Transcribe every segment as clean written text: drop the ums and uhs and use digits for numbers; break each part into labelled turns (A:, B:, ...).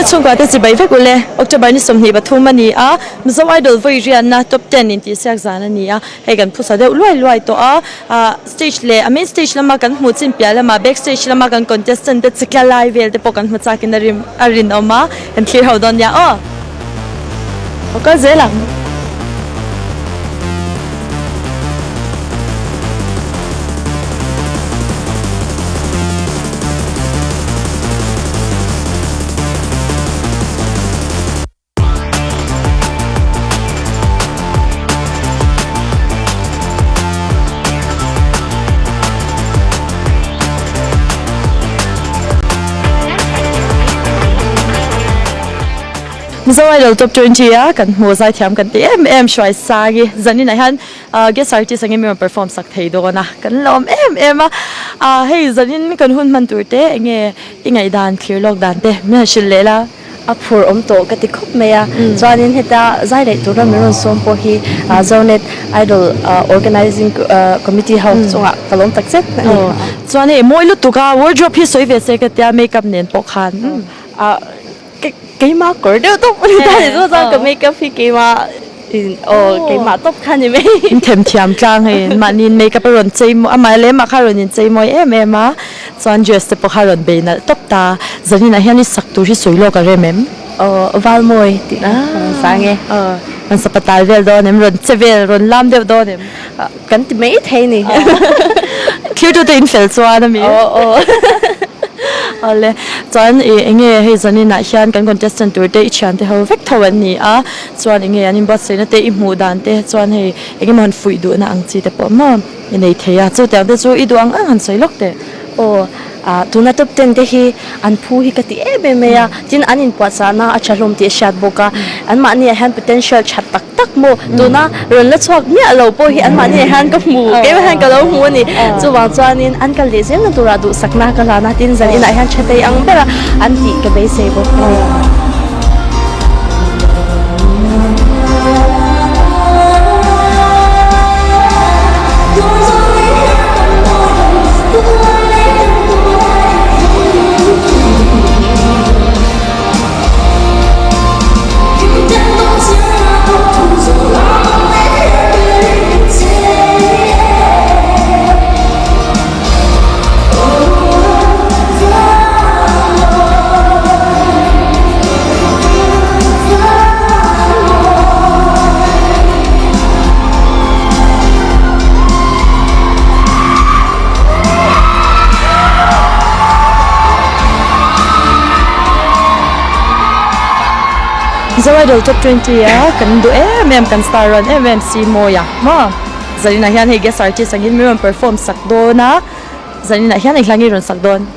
A: Zonet chhungkua te chibai vek ule, October ni 23 a ni a, Mizo Idol vawi riatna Top Ten intihsiak zan a ni a, hei kan phusa deuh luai luai tawh a, ah stage leh a main stage lama kan hmuh chin piah lamah back stage lama kan contestant te chikla lai vel te pawh kan hmu chakin a rim a rinawm a, kan thlir ho dawn nia aw. Aw kal zel ang. Mizo Idol Top 20 a kan hmu zaithiam kan ti em em hruai sang i zaninah hian guest artist angin min rawn perform sak thei dawn a kan lawm em em a ah hei zanin kan hun hman tur te enge i ngaihdan thlir lawk dan te min han hrilh leh la.
B: A phur awm tawh ka ti khawp mai a chuanin heta zai leh tura min rawn sawm pawh hi Zonet Idol Organizing Committee ho chungah ka lawm tak zet a ni.
A: Chuan hei mawi lutuk a wardrobe hi sawi ve se ka tia makeup nen pawh khan.
B: Keimah kawr deuh tawp a ni ta ni chu chuan ka makeup hi keimah in aw keimah tawp kha ni mai.
A: In them thiam tlang hei mahni in makeup a rawn chei mawi amah leh amah kha a rawn in chei mawi em em a chuan dress te pawh kha a rawn bei nalh tawp ta zaninah hian i sak tur hi sawi lawk a rem em?
B: Aw Valmawi tih kha ka rawn sang e.
A: Aw rawn sapatal vel dawn em rawn che vel rawn lam deuh dawn em?
B: Kan ti mai thei ni.
A: Thirtute in fel chuan ami.
B: Aw aw.
A: Awle chuan i enge hei zaninah hian kan contestant tur te i thian te ho vek tho an ni a chuan enge an inbuatsaihna te i hmuh dan te chuan hei enge maw han fuih duhna ang chi te pawh maw i nei thei a chutiang te chu i duh ang ang han sawi lawk teh.
B: Aw ah tuna top ten te hi an phu hi ka ti em em mai a tin an inpuahchahna a tha hlawm tih a hriat bawk a anmahniah hian potential tha tak tak maw tuna rawn la chhuak miah lo pawh hi anmahni ah hian ka hmu keimah hian ka lo hmu a ni chuvang chuanin an kal leh zelna turah duhsakna ka hlan a tin zan inah hian tha thei ang bera an tih ka beisei bawk a ni.
A: Zo Idol Top 20 a kan duh em em kan star rawn em em si mawi a maw Zaninah hian hei guest artist angin min rawn perform sak dawn a Zaninah hian eng hla nge i rawn sak dawn?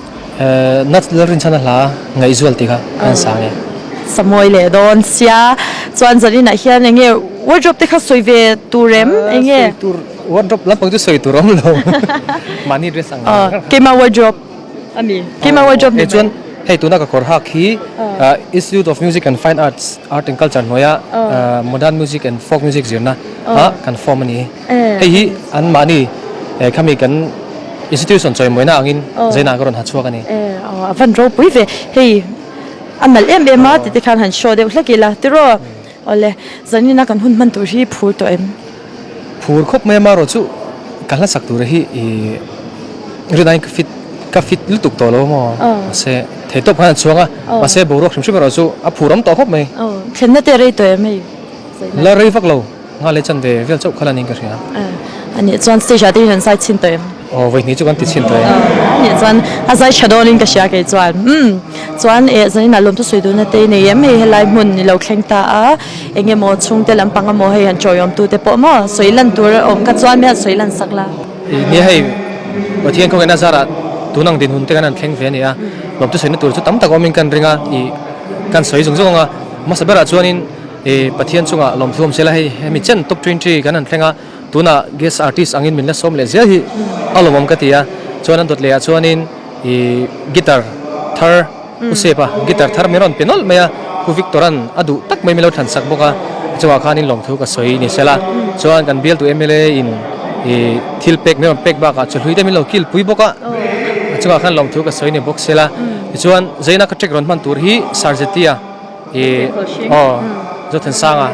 C: Nat Lalrinchhana hla Ngaihzual tih kha kan sang e.
A: Sa mawi leh dawn sia chuan Zaninah hian eng nge wardrobe te kha sawi ve tur em eng nge?
C: Sawi tur wardrobe lampang chu sawi tur awm lo mahni dress ang ang.
A: Keimah wardrobe a mi keimah wardrobe ni mai.
C: Chuan hei tuna ka kawr hak hi Institute of Music and Fine Arts Art and Culture hnuaia Modern Music and Folk Music zirna ah kan form a ni. Hei hi an mahni khami kan institution chawimawina angin zaina ka rawn ha chhuak a ni.
A: A van ropui ve hei a nalh em em a tite khan han show deuh hlek ila tiraw. Awle, zanina kan hun hman tur hi phur tawh em?
C: Phur khawp mai a marawh chu ka hla sak tur hi i rinaiin ka fit ka fit lutuk tawh lo maw mahse thei tawp khan a chhuang a mahse boruak hrim hrim erawh chu a phur awm tawh khawp mai.
A: Aw, thlenna te a rei tawh em hei?
C: La rei vak lo. Nga leh chan ve vel chauh kha la niin ka hria.
A: A nih chuan stage ah te hian an zai chhin tawh em?
C: Aw vawi hnih chu kan ti chhin tawh e.
A: A nih chuan a zai tha dawnin ka hria kei chuan. Umm chuan eh zanin ah lawmthu sawi duhna te i nei em hei helai hmun i lo thleng ta a eng emaw chhungte lampang emaw hei han chawiawm tu te pawh maw sawi lan tur a awm kha chuan mi han sawi lan sak la.
C: Nia hei Pathian khawngaihna zarah tun ang dinhmun te kan han thleng ve a ni a lawmthu sawina tur chu tam tak awmin kan ring a ih kan sawi zung zung ang a hmasa berah chuanin I Pathian chungah lawmthu awm sela hei hemi chen top 20 kan han thleng a, tunah guest artist angin min la sawm leh zel hi a lawmawm ka ti a, chuan an dawt leh ah chuanin i guitar thar u sep a, guitar thar min rawn pe nawlh mai a, Pu Victor-a'n a duh tak mai min lo thlan sak bawk a, chungah khanin lawmthu ka sawi ni sela, chuan kan bialtu mla in i thil pek min rawn pek bakah chawhlui te min lo kil pui bawk a, chungah khan lawmthu ka sawi ni bawk sela. Tichuan Zaina ka track rawn hman tur hi Sarzetia i aw Zothansanga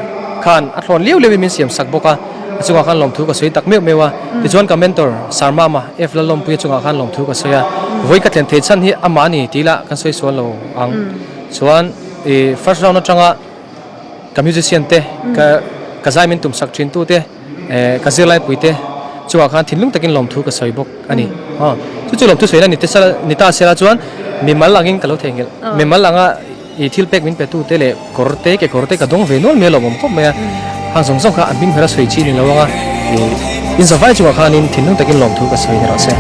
C: khan a thlawn liau liau in min siam sak bawk a, a chungah khan lawmthu ka sawi tak meuh meuh a. Tichuan ka mentor Sarmama F Lalawmpuia chungah khan lawmthu ka sawi a, vawi ka thlen thei chhan hi amah a ni tih lah kan sawi sual lo ang. Chuan i first round atanga ka musician te ka ka zai min tum sak thin tu te ka zirlai pui te chungah khan thinlung takin lawmthu ka sawi bawk a ni. Aw chu chu lawmthu sawi na ni te ni ta sela chuan mimal angin ka lo theihnghilh mimal anga I thil pek min petu te leh kawr te kekawr te ka dawng ve nual mai a lawmawm khawp mai a, hang zawng zawng kha a hming hmel a sawi chi ni lo ang a, i inzavai chungah khanin thinlung takin lawmthu ka sawi ni rawh se.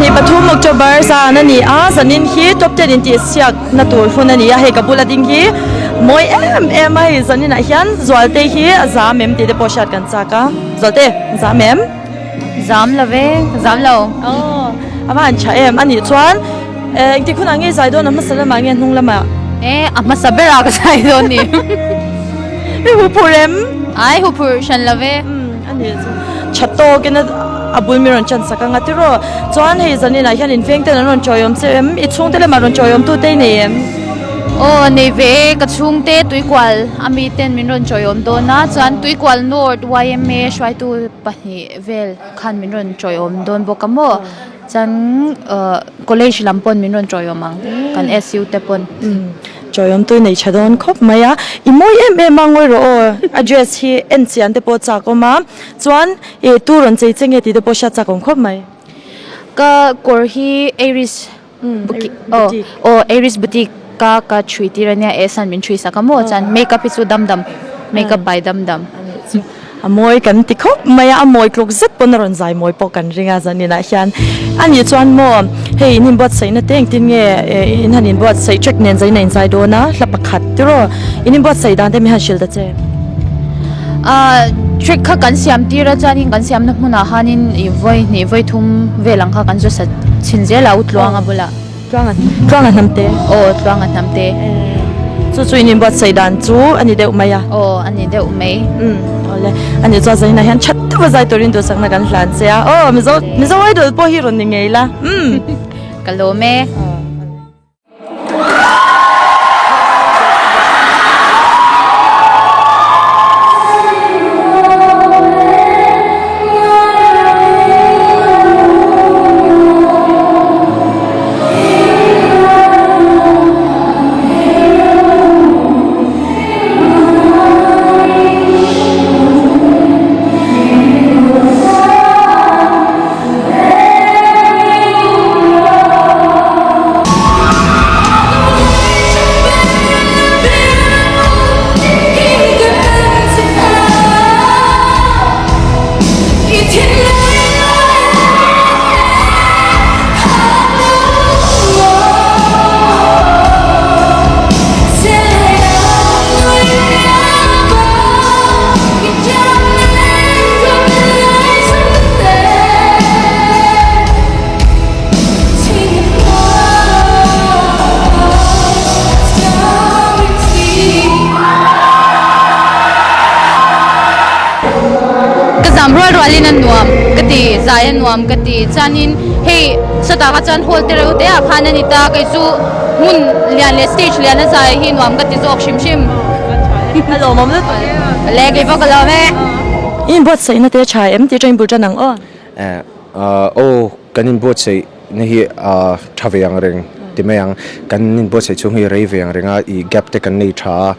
A: Ni 23 October zan a ni a, zanin hi top ten intihsiak na tur hun a ni a, hei ka bula ding hi mawi em em a hei zaninah hian Zualte hi a zam em tih te pawh hriat kan chak a, Zualte zam em?
D: Zam lo ve, zam lo.
A: Aw, a va han tha em. A nih chuan engtik hunah nge zai dawn a hmasa lamah nge hnung lamah?
D: E, a hmasa berah ka zai dawn ni.
A: I huphurh em?
D: Ai, huphurh hran lo ve.
A: A nih chu tha tawkin a bul mi rawn chan sak anga tiraw. Chuan hei zaninah hian inveng ten an rawn chawiawm che em? I chhungte lamah rawn chawiawm tute i nei em?
D: Aw, nei ve e. Ka chhungte Tuikual ami ten min rawn chawiawm dawn a, chuan Tuikual North yma hruaitu pahnih vel khan min rawn chawiawm dawn bawk a maw chuan ahh college lam pawn min rawn chawiawm ang kan SU te pawn.
A: Chawiawm tui nei tha dawn khawp mai a, i mawi em em a ngawi rawh aw a dress hi en chian te pawh chak awm a chuan ih tu rawn chei che nge tih te pawh hriat chak awm khawp mai.
D: Ka kawr hi Aries Aw aw Aries boutique ka ka chhui tir ania ehsan min chhui sak a maw chuan makeup hi chu dam dam makeup by dam dam.
A: A mawi kan ti khawp mai a, a mawi tluk zet pawn a rawn zai mawi pawh kan ring a zaninah hian a nih chuan maw hei in inbuatsaihna te engtin nge in han inbuatsaih track nen zain a inzai dawn a hla pakhat tiraw in inbuatsaih dan te mi han hrilh ta che.
D: Ahh track kha kan siam tir a chuanin kan siamna hmunah khanin ih vawi hnih vawi thum vel ang kha kan zu sa chhin zel a u Tluanga bulah.
A: Tluanga Tluanga hnam te.
D: Aw Tluanga hnam te.
A: Chu chu in inbuatsaih dan chu a ni deuh mai a.
D: Aw a ni deuh mai.
A: Umm awle a nih chuan zaninah hian that deuh a zai turin duhsakna kan hlan che a aw Mizo Mizo Idol pawh hi rawn ni ngei la umm.
D: Ka lawm e. Ka zam rual rualin a nuam ka ti, zai a nuam ka ti. Chuanin hei sawtah kha chuan hall te reuh te ah khan a ni ta, kei chu hmun lian leh stage lian a zai hi nuam ka ti zawk hrim hrim.
A: A lawmawm lutuk e.
D: Le kei pawh ka lawm e.
A: I inbuatsaihna te tha em tih atangin bul tan ang aw.
E: Aw kan inbuatsaih na hi tha ve ang reng ti mai ang, kan inbuatsaih chhung hi rei ve ang reng a, ih gap te kan nei tha a,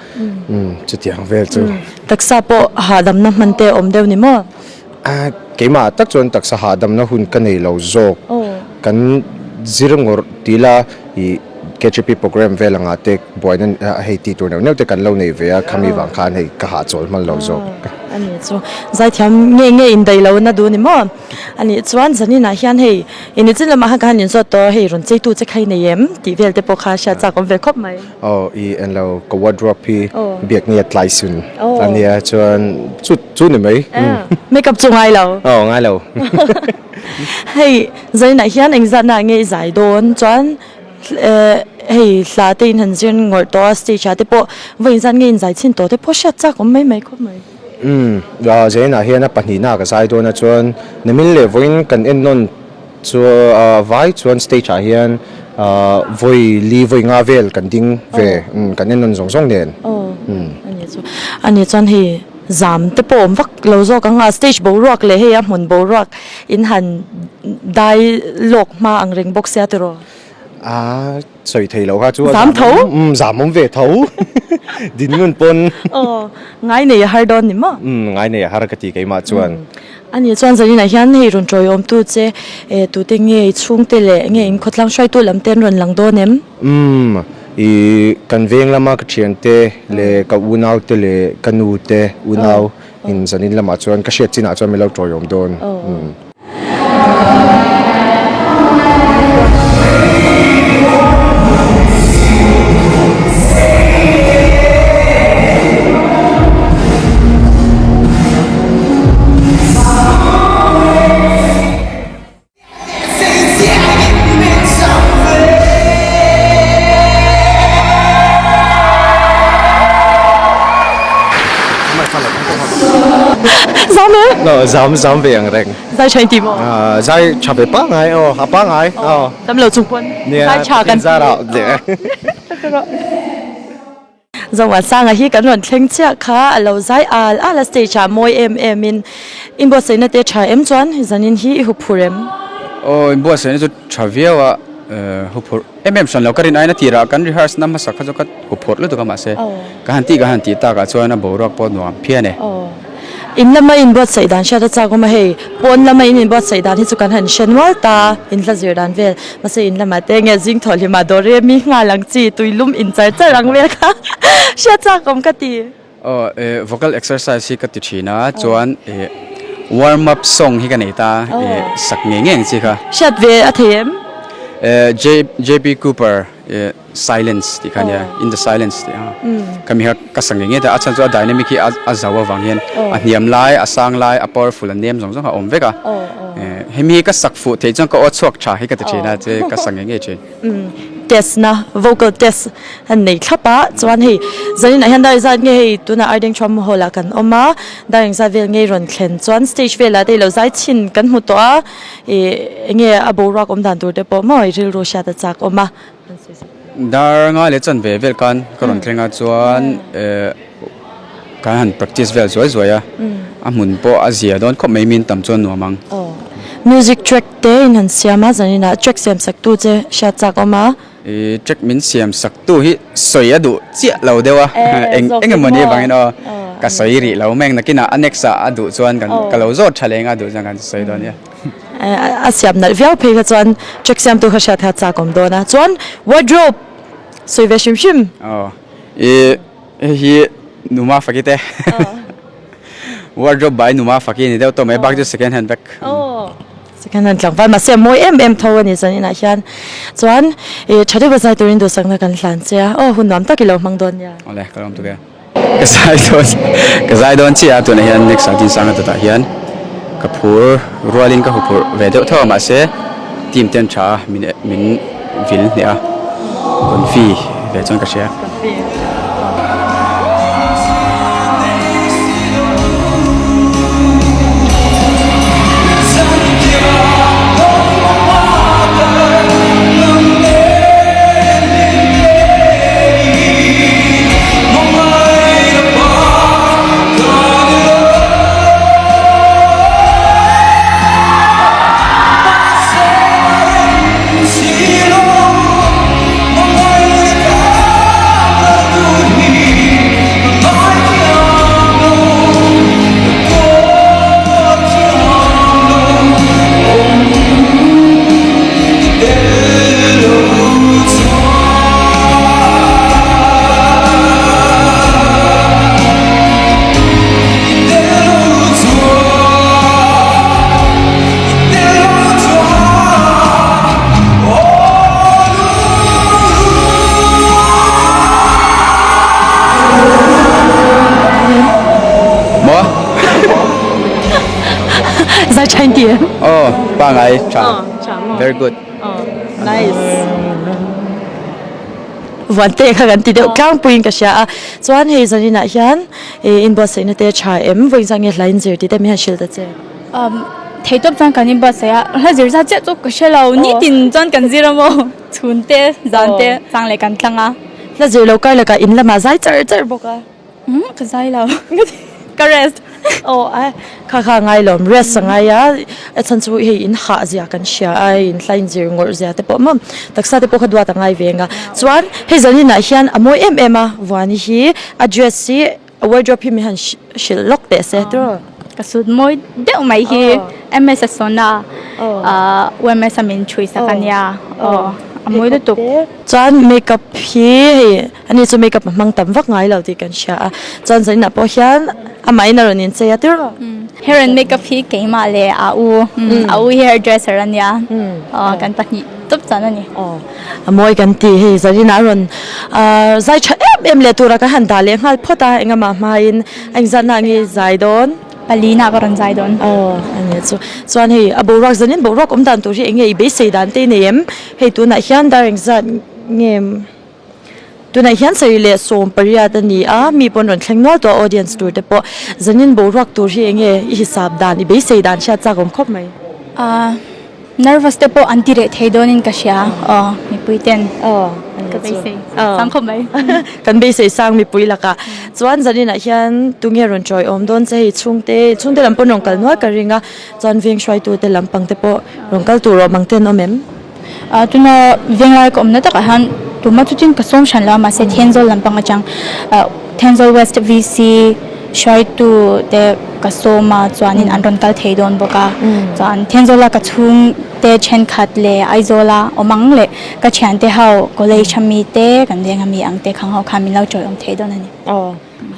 E: chutiang vel chu.
A: Taksa pawh hahdamna hman te a awm deuh ni maw?
E: Keimah tak chuan taksa hahdamna hun ka nei lo zawk, kan zir ngawrh tih la ih. KGP program vel anga te buaina hei tih tur neuh neuh te kan lo nei ve a, khami vang khan hei ka hahchawl hman lo zawk.
A: A nih chu zaithiam nge nge indaih lo na duh ni maw? A nih chuan zaninah hian hei innichin lamah khan ka han inzawt tawh a, hei rawn cheitu che kha i nei em tih vel te pawh kha hriat chak awm ve khawp mai.
E: Aw i en lo ka wardrobe hi biakni a tlai sun a nia chuan chu chu ni mai.
A: Makeup chu ngai lo.
E: Aw ngai lo.
A: Hei zaninah hian engzatna nge i zai dawn chuan hei hla te in han zir ngawrh tawh a stage ah te pawh vawi inzat nge in zai chhin tawh te pawh hriat chak awm mai mai khawp mai.
E: Umm zaninah hian a pahnihna ka zai dawn a chuan nimin leh vawiin kan en nawn chu vai chuan stage ah hian vawi li vawi nga vel kan ding ve kan en nawn zawng zawng nen.
A: Aw ani chuan hei zam te pawh awm vak lo zawk ang a stage boruak leh hei a hmun boruak in han dai lawk hma ang reng bawk sia tiraw?
E: A sawi thei lo kha chu a
A: zam tho?
E: Umm zam awm ve tho din ngun pawn.
A: Aw ngai nei a har dawn ni maw?
E: Umm ngai nei a har ka ti keimah chuan.
A: A nih chuan zaninah hian hei rawn tawiawm tu che tute nge i chhungte leh nge in khawtlang hruaitu lam te an rawn lang dawn em?
E: Umm i kan veng lama ka thiante leh ka unau te leh ka nu te unau in zanin lamah chuan ka hriat chinah chuan min lo tawiawm dawn.
A: Zam e?
E: No, zam zam ve ang reng.
A: Zai tha inti maw?
E: Ah, zai tha ve pangai aw, a pangai aw.
A: Dam lo chung pawn zai tha kan
E: zar ah.
A: Zohmuan Sanga hi kan rawn thleng chiah kha a lo zai al al a stage ah mawi em em in inbuatsaihna te tha em chuan zanin hi i huphurh em?
F: Aw inbuatsaihna chu tha viau a huphurh em em hran lo ka rin aiin a tirah kan rehearse na hmasa kha chu ka huphurh lutuk a mahse ka han tih ka han tih takah chuan a boruak pawh nuam phian e.
A: In lama inbuatsaih dan hriat a chak awm a hei, pawn lama in inbuatsaih dan hi chu kan han hre nual ta, in hla zir dan vel, mahse in lamah te nge zing thawh hlimah dawr e mi nghal ang chi, tui lum in char char ang vel kha hriat chak awm ka ti.
F: Aw eh vocal exercise hi ka ti thin a, chuan eh warm up song hi ka nei ta, eh sak ngei ngei ang chi kha.
A: Hriat ve a thei em?
F: Eh J JP Cooper eh. Silence tih kha ania, in the silence tih a, khami kha ka sa ngei ngei ta, a chhan chu a dynamic hi a zo avang hian a hniam lai, a sang lai, a powerful a nem zawng zawng kha a awm vek a, hemi hi ka sak fuh theih chuan ka aw chhuak tha hi ka ti thin a, che ka sa ngei ngei thin.
A: Test na, vocal test an nei thlap a, chuan hei zaninah hian dar zat nge hei tunah Ardeng Thuam Hall ah kan awm a, dar engzat vel ngei rawn thlen chuan stage velah te ilo zai chhin kan hmu tawh a, ih enge a boruak awm dan tur te pawh maw i rilru hriat a chak awm a.
F: Dar nga leh chan ve vel khan ka rawn thleng a chuan eh kan han practice vel zuai zuai a a hmun pawh a zia dawn khawp mai min tam chuan nuam ang.
A: Aw music track te in han siam a zanin ah track siam sak tu che hriat chak awm a.
F: Ih track min siam sak tu hi sawi a duh chiah lo deuh a eng eng emaw ni avangin aw ka sawi rih lo mai ang nakinah a next ah a duh chuan kan ka lo zawt tha leng a duh chuan kan sawi dawn nia.
A: A siam nalh viau phei kha chuan check siamtu kha hriat kha chak awm dawn a chuan wardrobe sawi ve hrim hrim.
F: Aw i hei hi Numa Faki te wardrobe by Numa Faki ni deuh tawh mai bak chu second hand vek.
A: Aw second hand tlangval mahse a mawi em em tho a ni chuan inah hian chuan i tha deuh a zai turin duhsakna kan hlan che a aw hun nuam tak i lo hmang dawn nia.
F: Awle ka lawm tuk e. Ka zai dawn ka zai dawn chiah a tunah hian next ah Dinsanga dawtah hian ka phur rualin ka huphurh ve deuh tho a mahse team ten tha a min min vil hneh a confi ve chuan ka hria.
A: Zai tha in ti em?
F: Aw, pangai tha. Very good.
A: Nice. Vuan te kha kan ti deuh tlangpuiin ka hria a. Chuan hei zaninah hian inbuatsaihna te tha em? Vawiin zan nge hla inzir tih te min han hrilh ta che.
G: Theihtawp chuan kan inbuatsaih a, hla zir zat chiah chu ka hre lo. Nitin chuan kan zir a maw? Chhun te, zan te chang leh kan tlang a.
A: Hla zir lo kar lakah in lamah zai char char bawk a.
G: Umm ka zai lo. Ka rest.
A: Aw a kha kha a ngai lo rest a ngai a a chhan chu hei in hah zia kan hria a hei in hla inzir ngawrh zia te pawh maw taksa te pawh kha duat a ngai ve ang a chuan hei zanin ah hian a mawi em em a Vuani hi a dress hi a wardrobe hi min han hrilh lawk teh se tiraw.
G: Ka sut mawi deuh mai hi MS a sawn a ah UMS a min chhui sak a nia aw a mawi lutuk.
A: Chuan makeup hi hei Ani chu makeup a hmang tam vak ngai lo tih kan hria a, chuan zaninah pawh hian amahin a rawn inchei a tirh.
G: Hair and makeup hi keimah leh a u, a u hi hairdresser a nia, kan pahnih tawp chuan a ni.
A: Aw, a mawi kan ti hei zaninah a rawn zai tha em em leh tura kan han dah leh nghal phawt a, engamaah hmain a inzatna nge zai dawn?
G: Palina ka rawn zai dawn.
A: Aw, a nia chu. Chuan hei a boruak zanin boruak awm dan tur hi eng nge i beisei dan te i nei em? Hei tunah hian dar engzat nge? Tunah hian sarih leh 18 a ni a, mi pawn rawn thleng nual tawh a audience tur te pawh zanin boruak tur hi enge i hisap dan, i beisei dan hriat chak awm khawp mai.
G: Ahh nervous te pawh an ti reh thei dawnin ka hria aw mipui ten ka beisei sang khawp mai.
A: Kan beisei sang mipui lakah chuan zaninah hian tunge rawn chawi awm dawn che hei chhungte, chhungte lam pawn rawn kal nual ka ring a, chuan veng hruaitu te lampang te pawh rawn kal tur awm ang ten awm em?
G: Tuna venglai ka awmna takah hian tuma chutin ka sawm hran lo a mahse Thenzawl lampang atang Thenzawl West VC hruaitu te ka sawm a chuanin an rawn kal thei dawn bawk a chuan Thenzawla ka chhungte thenkhat leh Aizawla awm ang leh ka thiante ho college ami te kan veng ami ang te khang ho khan min lo tawiawm thei dawn a ni.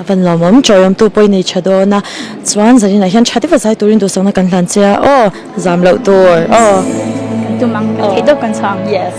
A: A van lawmawm, chawiawmtu pawh i nei tha dawn a, chuan Zarina hian tha deuha zai turin duhsakna kan hlan che a, aw zam loh tur aw.
G: Kan tum ang, kan theih deuh kan chhuah ang.
A: Yes.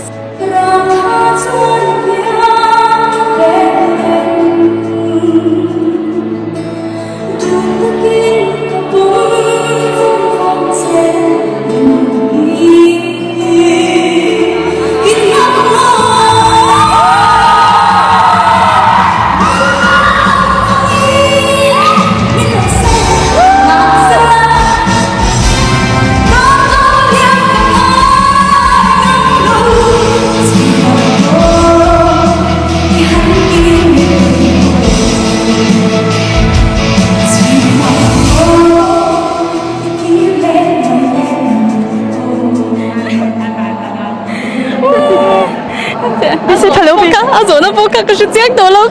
G: A zawhna pawh kha ka hre chiang tawh lo.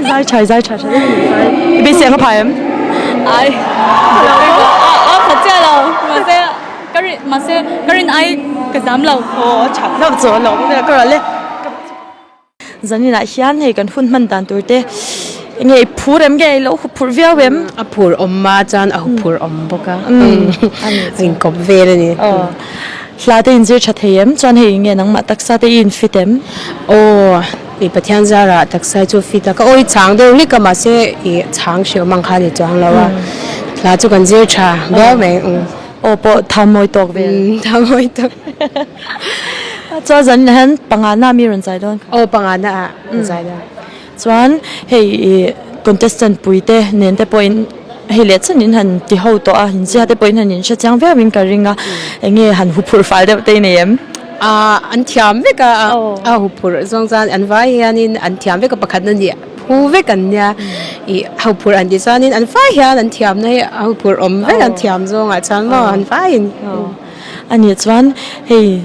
A: Zai tha zai tha tha i beisei ang a phai em?
G: Ai a a pha chiah lo mahse ka rin mahse ka rin ai ka zam lo.
A: Aw a tha hlauh chu a lo ka ral e. Zaninah hian hei kan hun hman dan tur te enge i phur em nge i lo huphurh viau em?
H: A phur awm a chuan a huphurh awm bawk a a inkawp vel a ni.
A: Aw hla te inzir tha thei em? Chuan hei enge nangmah taksa te i infit em?
H: Aw i Pathian zarah taksa hi chu fit a ka awi chang deuh hlek a mahse i chang hrilh mang kha a ni chuang lo a hla chu kan zir tha viau mai.
A: Aw pawh tham mawi tawk vel.
H: Tham mawi tawk.
A: Chuan zanin ah hian pangana mi rawn zai dawn kha.
H: Aw pangana ah rawn zai dawn.
A: Chuan hei i contestant pui te nen te pawhin hei leh chen in han ti ho tawh a, in zia te pawhin han in hre chiang viau in ka ring a, eng nge han huphurh fal deuh te i nei em?
H: Ah an thiam vek a, a huphurh zawng chuan an vai hianin an thiam vek a pakhatna nih phu vek an nia, i huphurh an tih chuanin an vai hian an thiamna hi a huphurh awm vek an thiam zawngah chuan maw an vaiin.
A: A nih chuan hei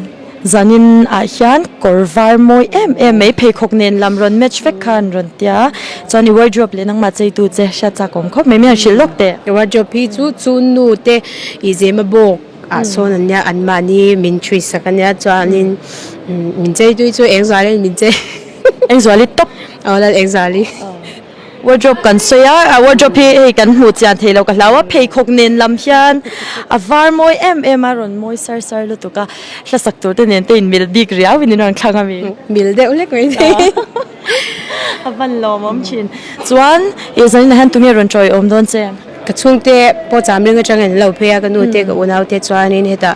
A: zanin ah hian kawr var mawi em em mai pheikhawk nen lam rawn match vek kha an rawn tia chuan i wardrobe leh nangmah cheitu che hriat chak awm khawp mai mi han hrilh lawk teh.
H: Wardrobe hi chu chu nu te i zema bawk ah sawn an nia an mahni min chhui sak a nia chuanin min cheitui chu Engzualin min chei.
A: Engzuali tawp.
H: Aw lal Engzuali.
A: Wardrobe kan sawi a, wardrobe hi hei kan hmuh chian theih loh ka hlau a, pheikhawk nen lam hian a var mawi em em a, rawn mawi sar sar lutuk a, hla sak tur te nen te in mil bik riau in in rawn thlang a mi.
H: Mil deuh hlek mai thei.
A: A van lawmawm thin. Chuan i zaninah hian tunge rawn tawiawm dawn che?
H: Ka chhungte pawh Chamring atangin an lo phei a, ka nu te ka unau te chuanin hetah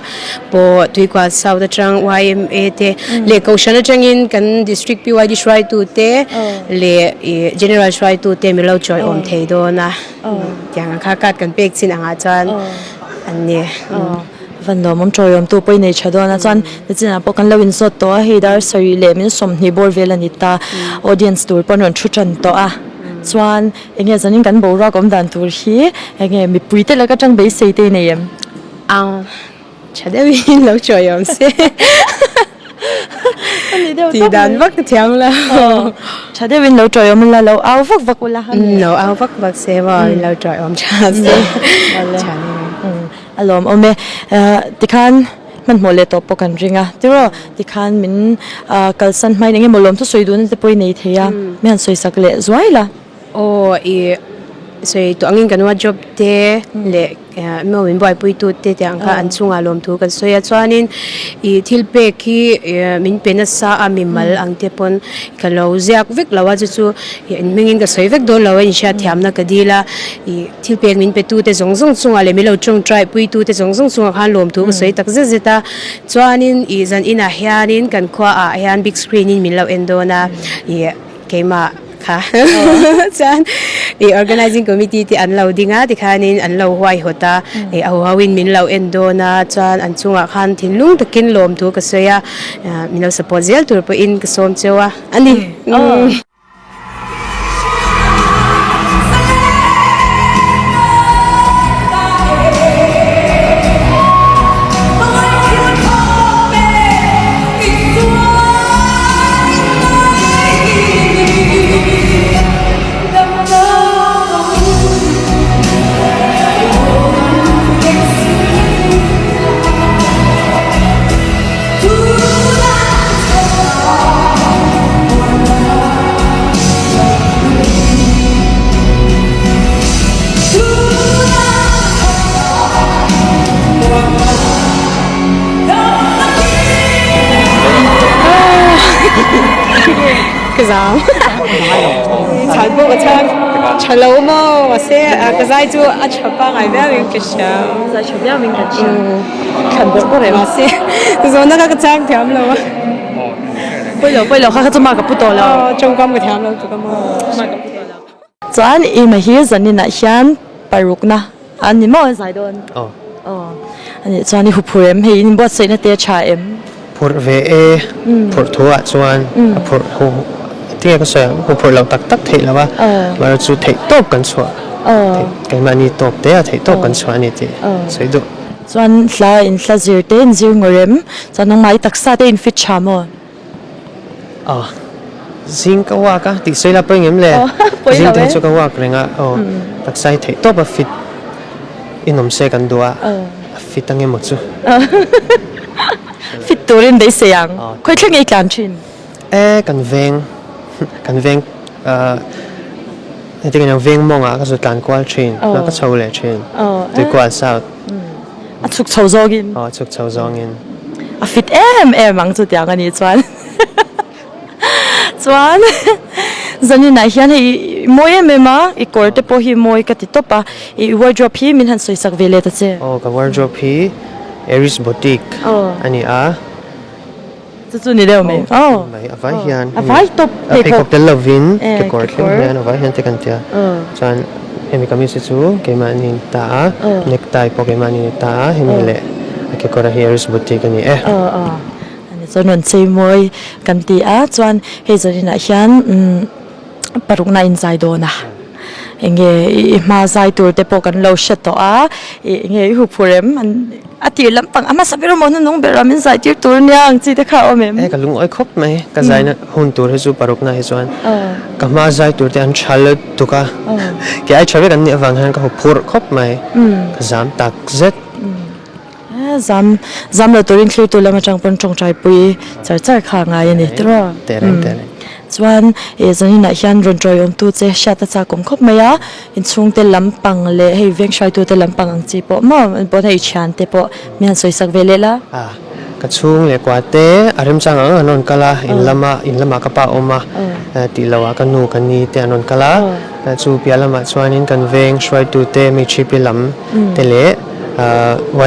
H: pawh Tuikual South atang yma te leh Kohhran atangin kan District PYD hruaitu te leh ih General hruaitu te min lo chawiawm thei dawn a, tiang ang kha card kan pek chin angah chuan an ni.
A: Van lawmawm chawiawmtu pawh i nei tha dawn a, chuan nichinah pawh kan lo inzawt tawh a, hei dar sarih leh min 20 bawr vel a ni ta, audience tur pawh an rawn thu tan tawh a, chuan Enge zanin kan boruak awm dan tur hi enge mipui te laka tang beisei te i nei em?
H: Ang tha deuhin lo chawi awm se. Tih dan vak ka thiam lo.
A: Tha deuhin lo chawi awm ula lo au vak vak ula.
H: Lo au vak vak se maw lo chawi awm tha se. Tha deuhin.
A: A lawm awm e. Tikhan hmanhmawh leh tawh pawh kan ring a. Tiraw tikhan min kalsan hmain enge maw lawmthu sawi duhna te pawh i nei thei a. Mi han sawisak leh zuai la.
H: Aw i sawi tawh angin kan wardrobe te leh maw min buaipui tu te tih ang kha an chungah lawmthu kan sawi a chuanin ih thil pek hi min pe nasa a mimal ang te pawn ka lo ziak vek lo a chu chu in hmingin ka sawi vek dawn lo a inhriatthiamna ka dil a ih thil pek min pe tu te zawng zawng chungah leh min lo tawngtai pui tu te zawng zawng chungah khan lawmthu ka sawi tak zet zet a chuanin ih zan inah hianin kan khuaah hian big screen in min lo en dawn a ih keimah kha chuan ih organizing committee te an lo ding a tikhanin an lo huaihawt a ih a huho in min lo en dawn a chuan an chungah khan thinlung takin lawm thu ka sawi a min lo support zel tur pawhin ka sawm cheu a a ni. Ka zam chhan pawh ka chhan tha lo maw mahse ka zai chu a tha pangai viau in ka hria
A: zai tha viau in ka hria thlan bawrh bawrh em
H: mahse zawhna kha ka chhang thiam lo a
A: pawi lo pawi lo kha kha chu mark a pu tawh lo
H: tawngkam ka thiam lo tuk a maw
A: mark a pu tawh lo chuan i hi zaninah hian parukna A ni maw zai dawn?
I: Aw.
A: Aw. A nih chuan i huphurh em? Hei in buatsaihna te a tha em?
I: Phurh ve e. Phurh thu ah chuan a phurh hu tinge ka sawi ang huphurh loh tak tak theih lo a. Mahse chu theih tawp kan chhuah. Keimahni tawp te a theih tawp kan chhuah a ni tih sawi duh.
A: Chuan hla in hla zir te in zir ngawr em? Chuan nangmah i taksa te in fit tha maw?
I: Aw zing ka walk a tih sawi la pawi ngem le zing te hi chu ka walk reng a aw taksa hi theih tawp a fit in awm se kan duh a a fit ang emaw chu
A: fit turin beisei ang khawi thleng ei tlan thin
I: e kan veng kan veng heti kan veng mawngah ka zu tlan kual thin ka chho leh thin tuikual south.
A: A chhuk chho zawngin.
I: Aw a chhuk chho zawngin.
A: A fit em em ang chutiang a nih chuan. Chuan zaninah hian hei i mawi em em a, i kawr te pawh hi mawi ka ti tawp a, i wardrobe hi min han sawisak ve leh ta che.
I: Aw ka wardrobe hi Aries Boutique a ni a.
A: Chu chu ni deuh mai.
I: Aw mai a vai hian.
A: A vai tawp
I: pheikhawk. A pheikhawk tel lovin kekawr thleng hian a vai hian te kan tia. Chuan hemi kamis hi chu keimahni ni ta a, necktie pawh keimahni ni ta a, hemi leh a kekawr a hi Aries Boutique a ni e.
A: Ani chuan rawn chei mawi kan ti a, chuan hei zaninah hian parukna a inzai dawn a, enge i hma zai tur te pawh kan lo hre tawh a, enge i huphurh em? A tir lampang a hmasa ber emaw hnunung ber ah min zai tir tur nia ang chi te kha a awm em?
I: E ka lungawi khawp mai, ka zaina hun tur hi chu parukna hi chuan ka hma zai tur te an tha lutuk a, kei ai tha vek an nih avang hian ka huphurh khawp mai, ka zam tak zet.
A: Zam zam lo turin thlir tu lam atang pawn tawngtai pui char char kha a ngai a ni tiraw?
I: Tehreng tehreng.
A: Chuan e zaninah hian rawn tawiawmtu che hriat a chak awm khawp mai a. Inchhungte lampang leh hei veng hruaitute lampang ang chi pawh maw an pawn hei thiante pawh mi han sawisak ve leh la.
I: A. Ka chhung leh kua te a remchang ang an rawn kal a, in lama in lamah ka pa a awm a tih loh ah ka nu ka ni te an rawn kal a, chu piah lamah chuanin kan veng hruaitu te Michhipi lam te leh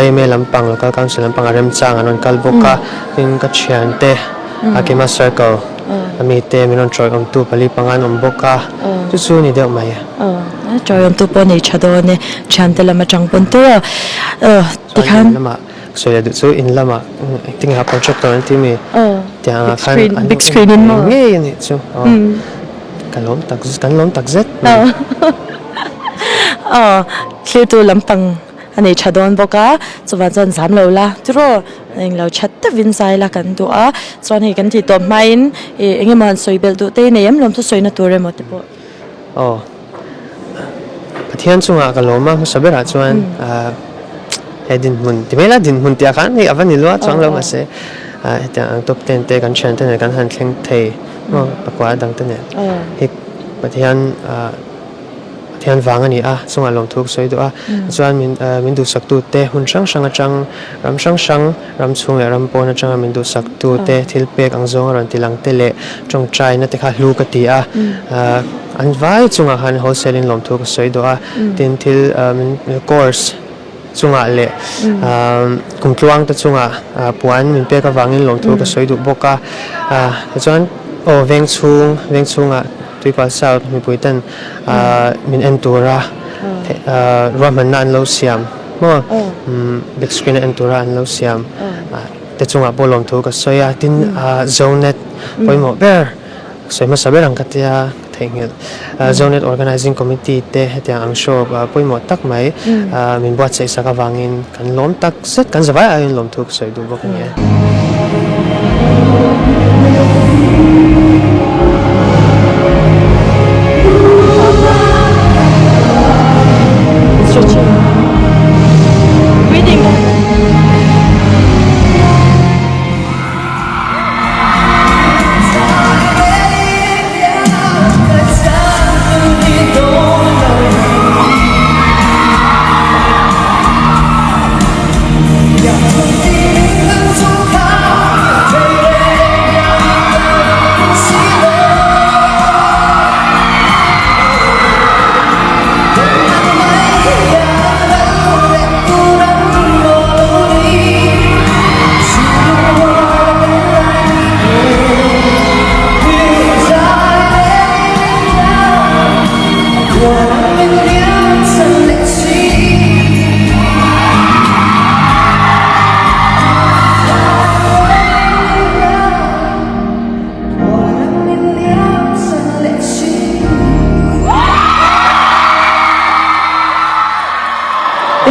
I: yma lampang local council lampang a remchang an rawn kal bawk a, tin ka thiante Akima circle a mite min rawn tawiawmtu pali panga an awm bawk a, chu chu ni deuh mai.
A: Tawiawmtu pawh nei tha dawn e, thiante lam atang pawn tawh a, tikhan.
I: Sawi leh duh chu in lamah engtin nge contractor an ti mi tiang ah khan an
A: big screen in maw
I: ngei a nih chu ka lawm tak kan lawm tak zet
A: aw thlirtu lampang a nei tha dawn bawk a chuvang chuan zam lo la tiraw englo that deuhin zai la kan duh a chuan hei kan tih tawp hmain ih eng emaw han sawi belh duh te nei em lawm chu sawina tur emaw te pawh
I: Aw, Pathian chungah ka lawm a hmasa berah chuan he dinhmun ti mai la dinhmun tih ah khan hei a va ni lua chuang lo mahse hetiang ang top ten te kan thian te nen kan han thleng thei maw pakua dang te nen hi Pathian Pathian vang a ni a chungah lawmthu ka sawi duh a chuan min min duhsak tu te hun hrang hrang atang ram hrang hrang ram chhung leh ram pawn atanga min duhsak tu te thil pek ang zawng a rawn ti lang te leh tawngtaina te kha hlu ka ti a an vai chungah khan wholesale in lawmthu ka sawi duh a tin thil min course chungah leh kumtluang te chungah puan min pek avangin lawmthu ka sawi duh bawk a tichuan aw veng chhung veng chhungah Tuikual South mipui ten min en tura ruahmanna an lo siam maw big screen a en tura an lo siam te chungah pawh lawmthu ka sawi a tin Zonet pawimawh ber sawi hmasa ber ang ka tia ka theihnghilh Zonet Organizing Committee te hetiang ang show pawimawh tak mai min buatsaih sak avangin kan lawm tak zet kan zavai aiin lawmthu ka sawi duh bawk a ni e.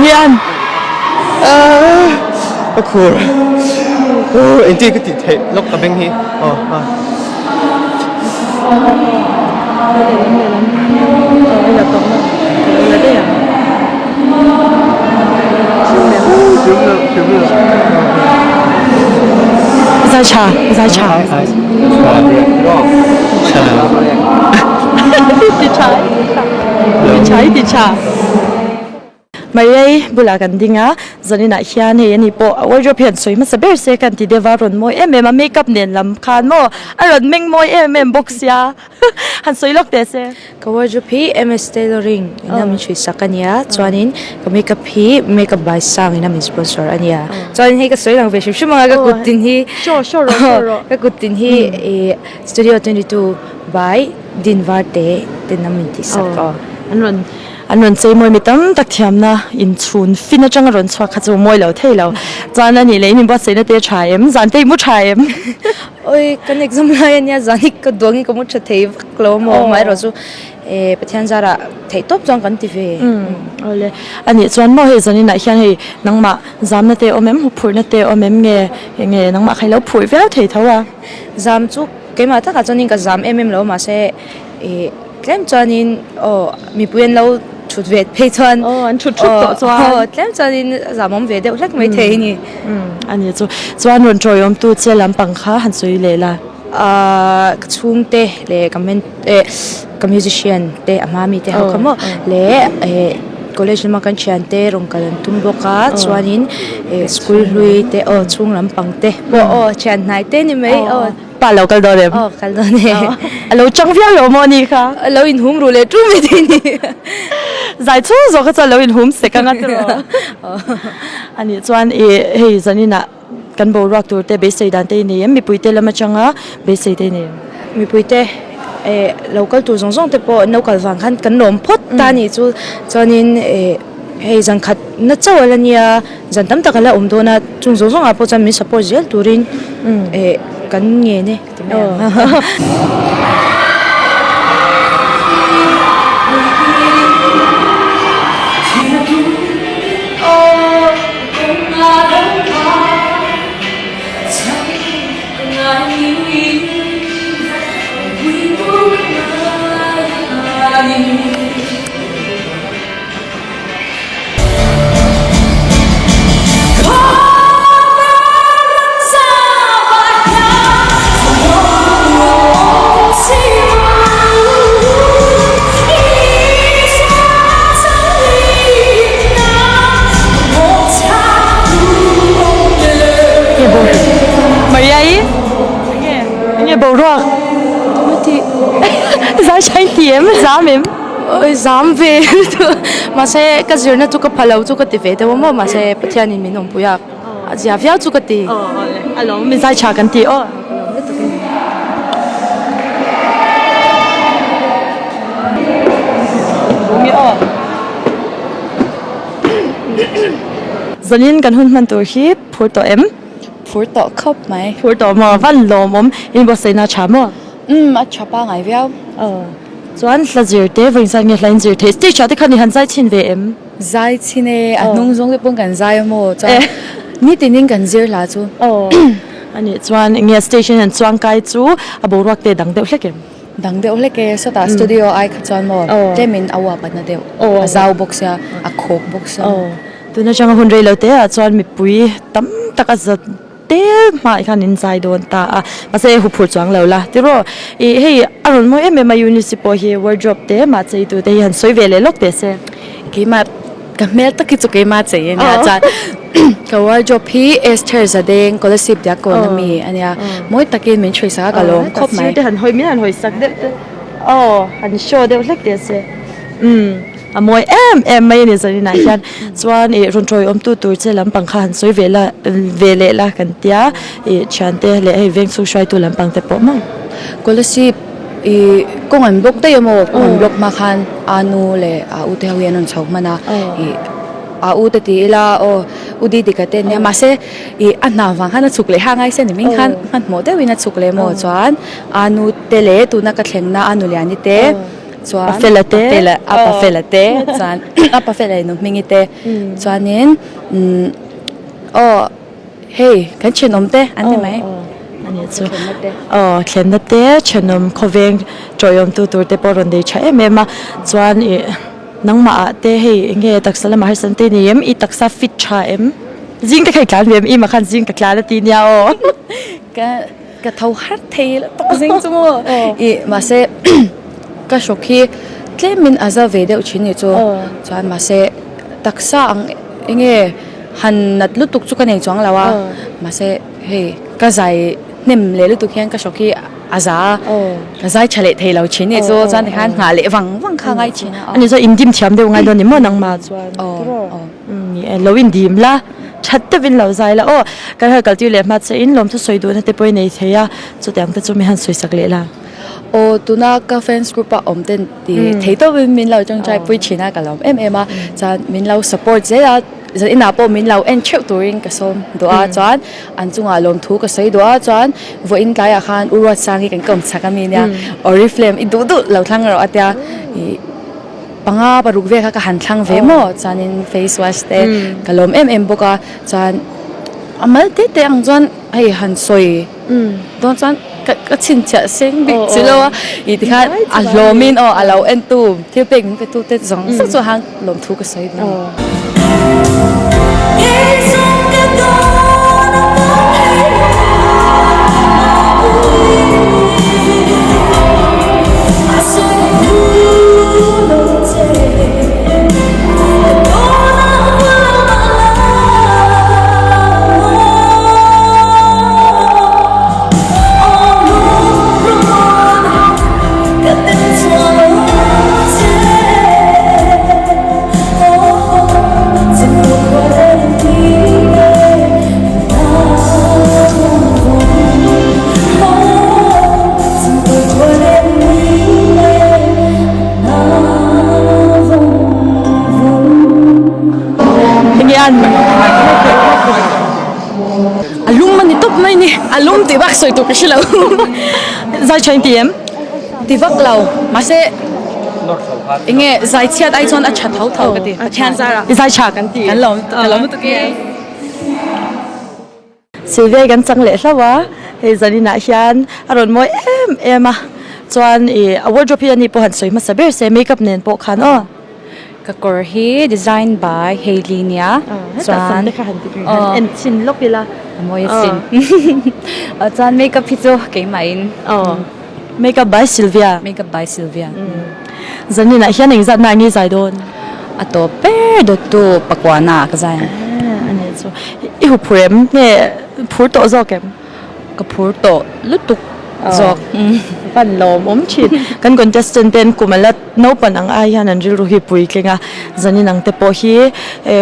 A: Hian
I: ka khur engtin ka tih theih lawk ka beng hi aw a.
A: Zai tha zai tha ti tha ti tha ti tha Mariai bulah kan ding a, zaninah hian hei ani pawh a wardrobe hian sawi hmasa ber se kan ti deuh a, rawn mawi em em a, makeup nen lam khan maw a rawn meng mawi em em bawk sia han sawi lawk teh se.
D: Ka wardrobe hi MS Tailoring ina min hruih sak a nia, chuanin ka makeup hi Makeup by Sang ina min sponsor a nia, chuanin hei ka sawi lang ve hrim hrim ang a ka kut tin hi ka kut tin hi ih Studio 22 by Din Varte ten a min tih sak aw.
A: An rawn An rawn chei mawi mi tam tak thiamna inchhun fin atanga rawn chhuak kha chu mawi lo thei lo. Chuan a nih leh in inbuatsaihna te a tha em? Zan te i mu tha em?
D: Oi, kan exam lai a nia, zan hi ka duang hi ka mu tha thei vak lo maw? Amaherawh chu eh Pathian zarah theih tawp chuan kan ti ve.
A: Awle, a nih chuan maw hei zaninah hian hei nangmah zamna te awm em, huphurhna te awm em nge nge nangmah kha i lo phurh viau thei tho a?
D: Zam chu keimah takah chuanin ka zam em em lo mahse eh Tlem chuanin aw mipui an lo thut ve phei chuan
A: aw an thut thut tawh chuan
D: aw tlem chuanin zamawm ve deuh hlek mai thei a ni.
A: A ni chu chuan rawn tawiawmtu che lampang kha han sawi leh la.
D: Ahh ka chhungte leh ka men eh ka musician te a hma mite ho kha maw leh eh.
G: college lama kan thiante rawn kal an tum bawk a chuanin eh school hlui te aw chhung lampang te pawh aw thian hnai te ni mai aw.
A: Pa lo kal dawn em?
G: Aw kal dawn e.
A: A lo chang viau lo maw ni kha?
G: A lo inhum ru leh ṭum mai thei ni.
A: Zai chhung zawk kha chuan a lo inhum sek anga tiraw? A nih chuan i hei zaninah kan boruak tur te beisei dan te i nei em? Mipuite lam atanga beisei te i nei em?
G: Mipuite eh lo kal tur zawng zawng te pawh an lo kal vang khan kan lawm phawt ta a nih chu. Chuanin eh hei zan khat na chauh a la nia. Zan tam tak a la awm dawn a, chung zawng zawngah pawh chuan min support zel turin eh kan ngen e ti mai ang.
A: Maria-i enge boruak zai tha i ti em zam em?
B: Oi zam ve mahse ka zirna chu ka pha lo chu ka ti ve deuh a maw mahse Pathianin min awmpui a a zia viau chu ka ti.
A: A lawm mi zai tha kan ti aw. Zanin kan hun hman tur hi phur tawh em?
D: Phur tawh khawp mai.
A: Phur tawh maw? Van lawmawm inbuatsaihna tha maw?
D: Umm a tha pangai viau.
A: Chuan hla zir te vawiin zan nge hla in zir theih stage ah te khan i han zai chhin ve em?
D: Zai chhin e, a hnung zawng te pawn kan zai a maw chuan nitin in kan zir hla chu.
A: Aw anih chuan enge stage in han chuang kai chu a boruak te dang deuh hlek em?
D: Dang deuh hlek e, sawtah studio ai kha chuan maw tlem in a uap a na deuh, a zau bawk sia, a khawk bawk sia.
A: Aw tun atanga hun rei lo te ah chuan mipui tam tak a zat. Tel hmaah hian in zai dawn ta a, mahse huphurh chuang lo la tiraw ih hei a rawn mawi em em a Eunice pawh hi wardrobe te mah chei tu te hi han sawi ve leh lawk teh se.
D: Keimah ka hmel tak hi chu keimah chei a nia chuan ka wardrobe hi Esther Zadeng Kolasib Diakkawn ami a nia mawi takin min chhui sak a ka lawm khawp mai.
A: Sir te han hawi min han hawi sak deuh te aw han show deuh hlek teh se umm. A mawi em em mai a ni zaninah hian chuan ih rawn tawi awmtu tur che lampang kha han sawi ve la ve leh la kan tia ih thiante leh hei veng chhung hruaitu lampang te pawh maw.
D: Kolasib ih kawng an block daih a maw kawng an block hma khan a nu leh a u te ho hi an rawn chho hman a ih a u te ti ila aw u Didika te ania mahse ih a hna vang khan a chhuk leh ha ngai se ni ming khan hmanhmawh deuhin a chhuk leh maw chuan a nu te leh tuna ka thlengna a nu Liani te. Chuan
A: Pa Fela te.
D: A pa Fela te chuan a pa Fela in Hmingi te chuanin aw hei kan thenawm te an ni mai.
A: Ani chu aw thlenna te thenawm khawveng tawihawm tu tur te pawh rawn nei tha em em a chuan ih nangmah ah te hei eng nge taksa lamah harsatna te nei em i taksa fit tha em zing te kha i tlan ve em i mah khan zing ka tlan a ti nia aw.
D: Ka Ka tho har thei la tak zing chu maw ih mahse ka hrawk hi tlemin a za ve deuh thin ni chu chuan mahse taksa ang enge han nat lutuk chu ka nei chuang lo a mahse hei ka zai hnem leh lutuk hian ka hrawk hi a za a ka zai tha leh thei lo thin ni chu chuan tikhan nghah leh vang vang kha a ngai thin a.
A: Ani chuan indim thiam deuh ngai dawn ni maw nangmah chuan ni e lo indim la. That deuhin lo zai la aw, kan han kaltir leh hma che in lawmthu sawi duhna te pawh i nei thei a, chutiang te chu mi han sawi sak leh la.
D: Aw, tuna ka fans group a awm ten ti thei tawpin min lo tawngtai pui thin a, ka lawm em em a, chuan min lo support zel a, zan inah pawh min lo en theuh turin ka sawm duh a, chuan an chungah lawmthu ka sawi duh a, chuan vawiin tlaiah khan U Ruatsangi kan kawm chak a mi nia, Oriflame i duh duh lo thlang rawh a tia, ih. Panga paruk vel kha ka han thlang ve maw chuanin face wash te ka lawm em em bawk a chuan a mal te te ang chuan hei han sawi dawn chuan ka ka chhinchhiah seng bik chi lo a ih tikhan a hlawmin aw a lo en tu thil pek min pe tu te zawng zawng chu hang lawmthu ka sawi dawn a ni.
A: an? A lum a ni tawp mai ni. A lum tih bak sawi tur ka hre lo. Zai tha in ti em?
D: Ti vak lo. Mahse enge zai chhiat ai chuan a tha tho tho ka ti. Pathian zarah.
A: I zai tha kan ti.
D: Kan lawm ka lawm lutuk e.
A: Silvia kan chang leh hlauh a, hei zaninah hian a rawn mawi em em a, chuan ih a wardrobe hi ani pawh han sawi hmasa ber se makeup nen pawh khan aw.
D: Ka kawr hi design by Hailey nia
A: chuan aw en chhin lawk ila
D: a mawi asin chuan makeup hi chu keimahin
A: aw makeup by Sylvia
D: makeup by Sylvia
A: zaninah hian engzat na nge zai dawn
D: a tawp ber dawttu pakuana ah ka zai ang
A: ani chu i hu phur em nge phur tawh zawk em.
D: Ka phur tawh lutuk zawk.
A: Van lawmawm thin. Kan contestant ten kum ala naupan ang ai hian an rilru hi puitling a, zanin ang te pawh hi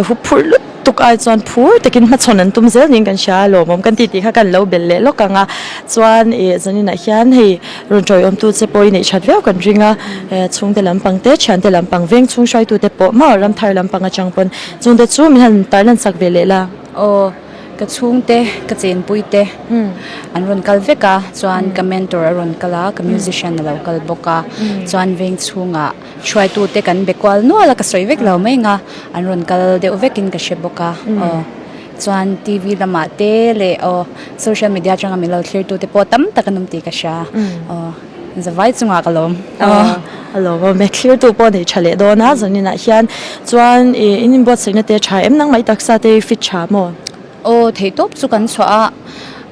A: hu phur lutuk ai chuan phur takin hmachhawn an tum zel niin kan hria a, lawmawm kan tih tih kha kan lo belh leh lawk ang a. Chuan ih zaninah hian hei rawn tawiawmtu che pawh i neih that viau kan ring a, chhungte lampang te, thiante lampang, veng chhung hruaitute pawh maw ramthar lampang atang pawn chungte chu min han tarlan sak ve leh la.
D: Aw. Ka chhungte, ka chenpuite an rawn kal vek a, chuan ka mentor a rawn kal a, ka musician a lo kal bawk a, chuan veng chhungah hruaitute kan be kual nual a, ka sawi vek lo mai ang a, an rawn kal deuh vekin ka hre bawk a, aw chuan TV lamah te leh aw social media atanga min lo thlirtute pawh tam tak an awm tih ka hria, aw zavai chungah ka lawm.
A: A lawm awm e, thlirtu pawh nei tha leh dawn a, zaninah hian chuan ih in inbuatsaihna te a tha em nangmah i taksa te i fit tha maw?
D: Aw theihtawp chu kan chhuah a,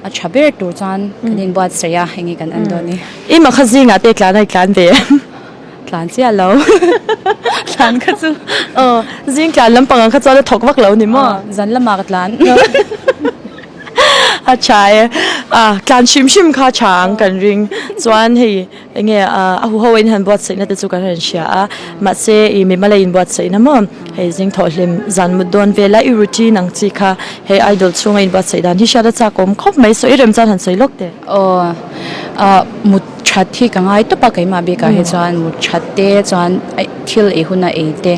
D: a tha ber tur chuan kan inbuatsaih a, enge kan en dawn ni.
A: I makha zingah te tlan a i tlan ve em?
D: Tlan chiah lo, tlan kha chu.
A: Aw zing tlan lampang ang kha chuan a thawk vak lo ni maw?
D: Zan lamah ka tlan.
A: A tha e, a tlan hrim hrim kha tha ang kan ring chuan hei Enge a huho in han buatsaihna te chu kan rawn hria a, mahse i mimal a inbuatsaihna maw hei zing thawh hlim zan mut dawn vela i routine ang chi kha hei idol chhunga inbuatsaih dan hi hriat a chak awm khawp mai saw i rem chuan han sawi lawk teh.
D: Aw ah mut that hi ka ngai tawp a keimah bikah hi chuan mut that te chuan thil ei huna ei te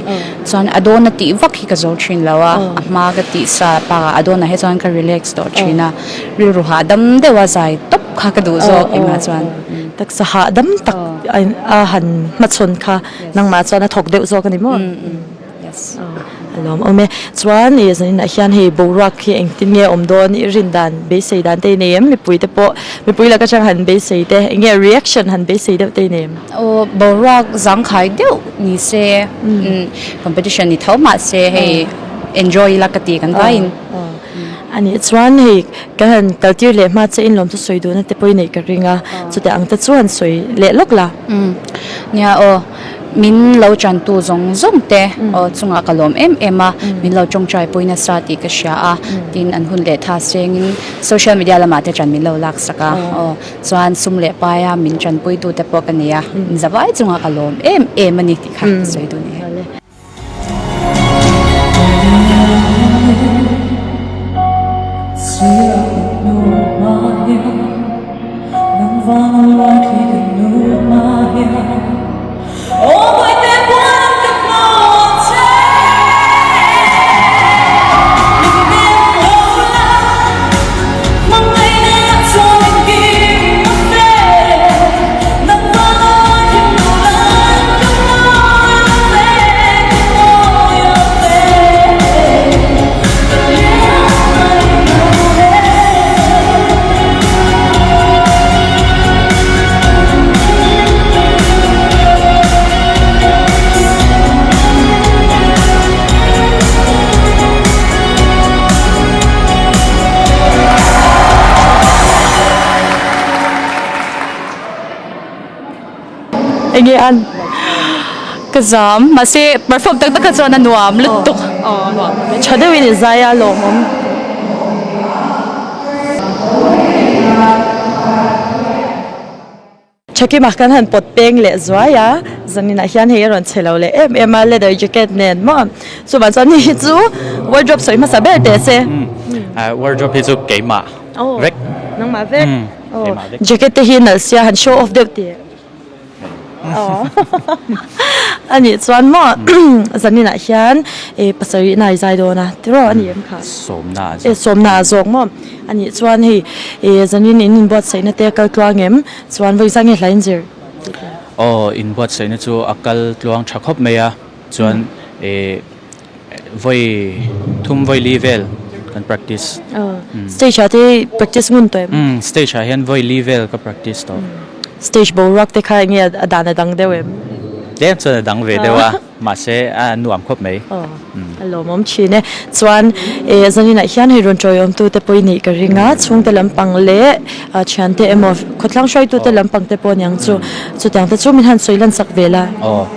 D: chuan a dawn a tih vak hi ka zo thin lo a, a hma ka tih sa bakah a dawnah hi chuan ka relax tawh thin a, rilru hahdam deuha zai tawp kha ka duh zawk keimah chuan.
A: Taksa hahdam tak a han hmachhawn kha nangmah chuan a thawk deuh zawk a ni maw? A lawm awm e. Chuan i zaninah hian hei boruak hi engtin nge awm dawn i rin dan beisei dan te i nei em? Mipui te pawh mipui laka atang han beisei te eng nge reaction han beisei deuh te i nei em?
D: Aw boruak zangkhai deuh ni se competition ni tho mahse hei enjoy ila ka ti kan vaiin.
A: A nih chuan hei kan han kaltir leh hma che inlawm chu sawi duhna te pawh i neih ka ring a, chutiang ang te chu han sawi leh lawk la.
D: Umm nia aw, min lo tantu zawng zawng te aw chungah ka lawm em em a, min lo tawngtai pui nasa tih ka hria a, tin an hun leh tha sengin social media lamah te tan min lo laksak a aw, chuan sum leh paia min tanpuitu te pawh ka nei a, zavai chungah ka lawm em em a ni tih kha ka sawi duh ni.
A: Enge an?
D: Ka zam, mahse perform tak tak kha chuan a nuam lutuk.
A: Tha deuhin i zai a lawmawm. Thakima kan han pawt peng leh zuai a, zaninah hian hei a rawn che lo leh em em a, leather jacket nen maw chuvang chuan hei hi chu wardrobe sawi hmasa ber teh se.
J: Wardrobe hi chu keimah vek.
A: Nangmah vek. Jacket te hi nalh sia han show off deuh teh. A nih chuan maw zaninah hian pasarihna i zai dawn a tiraw a ni em kha?
J: Sawmna a zawk.
A: Sawmna a zawk maw? A nih chuan hei zanin in inbuatsaihna te a kal tluang em? Chuan vawi zah nge hla in zir?
J: Aw inbuatsaihna chu a kal tluang tha khawp mai a chuan Vawi thum vawi li vel kan practice.
A: Stage ah te practice ngun tawh em?
J: Umm stage ah hian vawi li vel ka practice tawh.
A: Stage boruak te kha enge a dan a dang deuh em?
J: Tlem chuan a dang ve deuh a, mahse a nuam khawp mai.
A: A lawmawm thin e. Chuan zaninah hian hei rawn tawiawmtu te pawh i nih ka ring a, chhungte lampang leh thiante emaw khawthlang hruaitute lampang te pawh aniang chu chutiang te chu min han sawi lan sak ve la.
J: Aw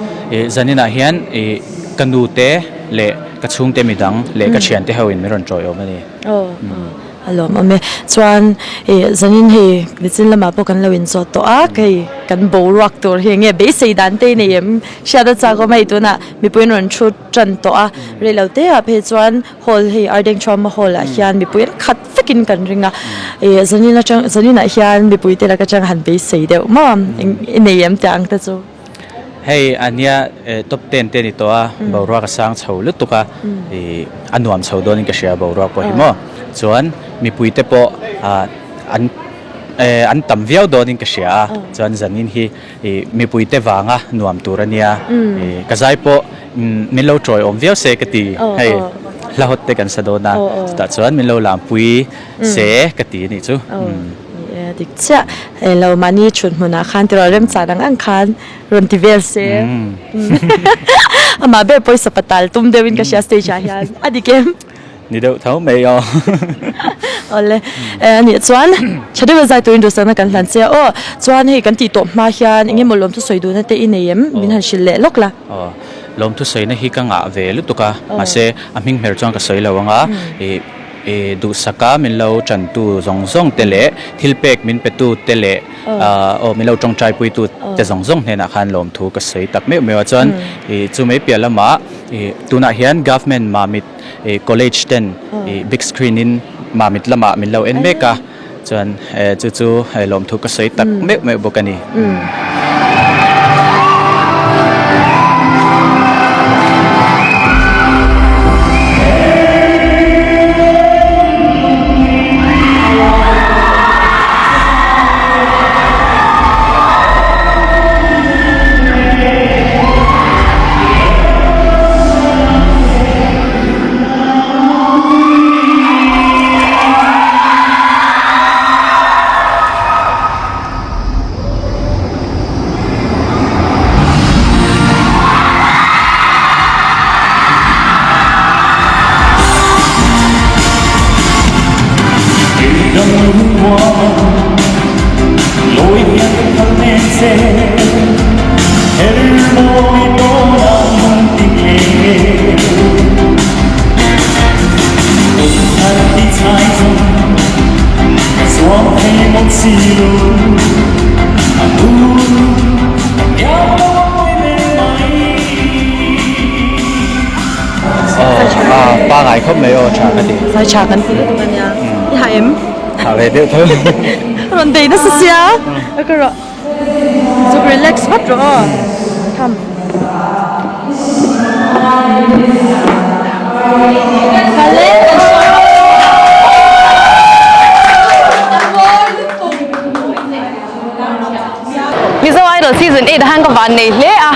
J: zaninah hian Ka nu te leh ka chhungte midang leh ka thiante ho in min rawn tawiawm a ni.
A: Aw a lawmawm e. Chuan i zanin hei nichin lamah pawh kan lo inzawt tawh a, hei kan boruak tur hi enge beisei dan te i nei em? Hriat a chak awm a hei tunah mipui an rawn thu tan tawh a, reilo te ah phei chuan hall hei Ardeng Trauma Hall ah hian mipui an khat vekin kan ring a, i zanin atang zaninah hian mipui te laka atang han beisei deuh maw i nei em tih ang te chu.
J: Hei a nia top ten te a ni tawh a, boruak a sang chho lutuk a, ih a nuam chho dawnin ka hria boruak pawh hi maw. Chuan mipui te pawh ah an eh an tam viau dawnin ka hria a, chuan zanin hi ih mipui te vanga nuam tur a nia, ih ka zai pawh min lo tawiawm viau se ka ti, hei hla hawt te kan sa dawn a, chutah chuan min lo lampui se ka ti a nih chu.
A: Ni e, dik chiah. Eng lo mahni thut hmunah khan tiraw remchah dang ang khan rawn ti vel se. Amah ber pawisa patal tum deuhin ka hria stage ah hian. A dik em?
J: Ni deuh tho mai aw.
A: Awle. Anih chuan tha deuha zai turin duhsakna kan hlan che a aw. Chuan hei kan tih tawh hma hian eng emaw lawmthu sawi duhna te i nei em? Min han hrilh leh lawk la.
J: Aw. Lawmthu sawina hi ka ngah ve lutuk a. Mahse a hming hmer chuan ka sawi lo ang a. Ih. I duhsaka min lo tantu zawng zawng te leh thil pek min petu te leh aw min lo tawngtaipuitu te zawng zawng hnenah khan lawmthu ka sawi tak meuh meuh a chuan i chu mai piah lamah i tunah hian government Mamit i college ten i big screen in Mamit lamah min lo en mek a chuan chu chu lawmthu ka sawi tak meuh meuh bawk a ni. Pangai khawp mai aw tha ka ti.
A: Sai tha kan ti lutuk ania. I hah em?
J: Hah ve deuh tho.
A: Rawn bei nasa sia. Ka rawh. Zuk relax vat rawh aw. Tham.
K: Mizo Idol season 8 ah hian ka van nei hle a,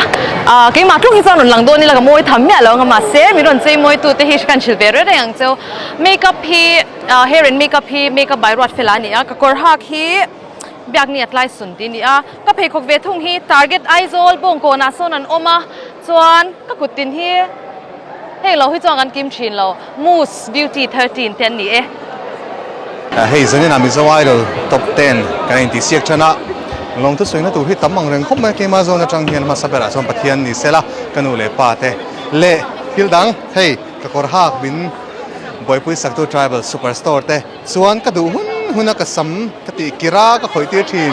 K: ah keimah tluk hi chuan rawn lang dawn ila ka mawi tham miah lo ang a mahse min rawn chei mawi tu te hi kan hrilh ve reng reng ang cheu. Makeup hi ah hair and makeup hi makeup by Ruatfela a ni a, ka kawr hak hi Biakni a tlai sun tih a ni a, ka pheikhawk ve thung hi Target Aizawl Bawngkawnah sawn an awm a, chuan ka kut tin hi hei lo hi chuan kan kim thin lo, Mousse Beauty 13 te an ni e.
L: Hei zaninah Mizo Idol Top 10 kan intihsiak tan a, lawmthu sawina tur hi tam ang reng khawp mai a, keimah zawn atang hian hmasa berah chuan Pathian ni sela ka nu leh pa te leh thil dang hei ka kawr hak min buaipui saktu Tribal Superstore te. Chuan ka duh hun hun a ka sam ka tih kir a, ka khawih tir thin,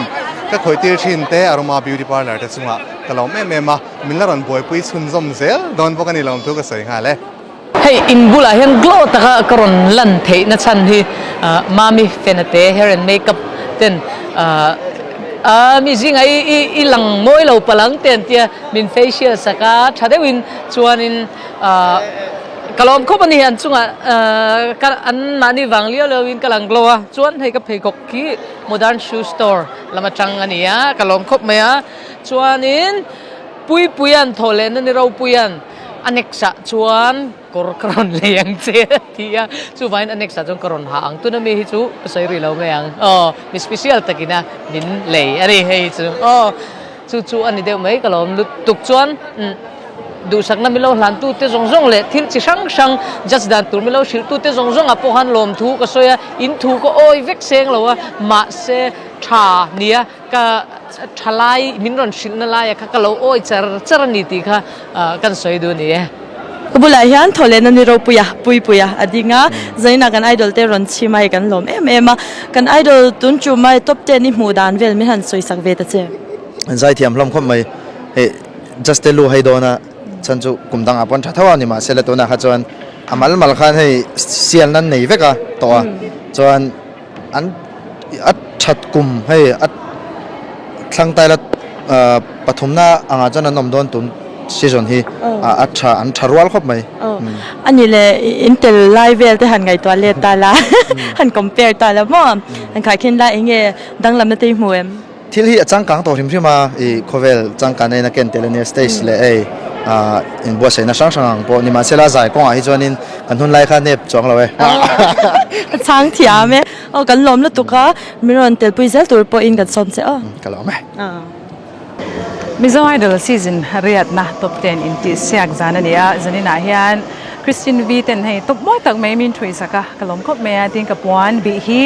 L: ka khawih tir thin te Aroma Beauty Parlour te chungah ka lawm em em a, min la rawn buaipui chhunzawm zel dawn bawk a ni lawmthu ka sawi nghal e.
M: Hei in bulah hian glow taka ka rawn lan theih na chhan hi Mami Fenate hair and makeup ten. A mi zingah i i i lang mawi lo palh ang te an tia min facial sak a tha deuhin chuanin ah ka lawm khawp a ni an chungah ah ka an mahni vang liau liau in ka lang glow a chuan hei ka pheikhawk khi modern shoe store lam atang a ni a ka lawm khawp mai a chuanin Puipuia'n thawh lehna ni Ropuia'n a next ah chuan Kawr ka rawn lei ang che a ti a, chuvangin a next ah chuan ka rawn ha ang. Tuna mi hi chu ka sawi rih lo mai ang. Aw, mi special takina min lei a ni hei hi chu. Aw, chu chu a ni deuh mai ka lawm lutuk chuan umm duhsakna min lo hlan tute zawng zawng leh thil chi hrang hrang judge dan tur min lo hrilh tute zawng zawng ah pawh khan lawmthu ka sawi a, in thu ka awi vek seng lo a, mahse tha nia Ka thalai min rawn hrilhna laia kha ka lo awi char char a ni tih kha kan sawi duh a ni e.
A: Ka bulah hian Thawhlehna ni ropuia Puipuia a ding a, zainah kan idol te rawn chhim a hei kan lawm em em a. Kan idol tun tum a top ten i hmuh dan vel min han sawi sak ve ta che.
N: An zaithiam hlawm khawp mai. Hei just te lu hei dawn a chhan chu kum dangah pawn tha tho a ni mahse la tunah kha chuan a mal mal khan hei sial nan nei vek a tawh a chuan An a that kum hei a thlang taila pathumna angah chuan an awm dawn tun season hi a tha an tha rual khawp mai.
A: A ni le in tel lai vel te han ngaihtuah let ta la han compare ta la maw han khaikhin la eng nge danglamna te i hmu em?
N: Thil hi a changkang tawh hrim hrim a, i khawvel changkan ain a ken tel ania stage leh hei ah inbuatsaihna hrang hrang ang pawh nimahsela zai kawngah hi chuanin kan hun lai kha nep chuang lo e.
A: A chhang thiam e. Aw kan lawm lutuk a, min rawn telpui zel tur pawhin kan sawm che aw.
N: Ka lawm e.
O: Mizo Idol season riatna top ten intihsiak zan a ni a, zaninah hian Christian V ten hei top mawi tak mai min thuisak a, ka lawm khawp mai a, tin ka puan bih hi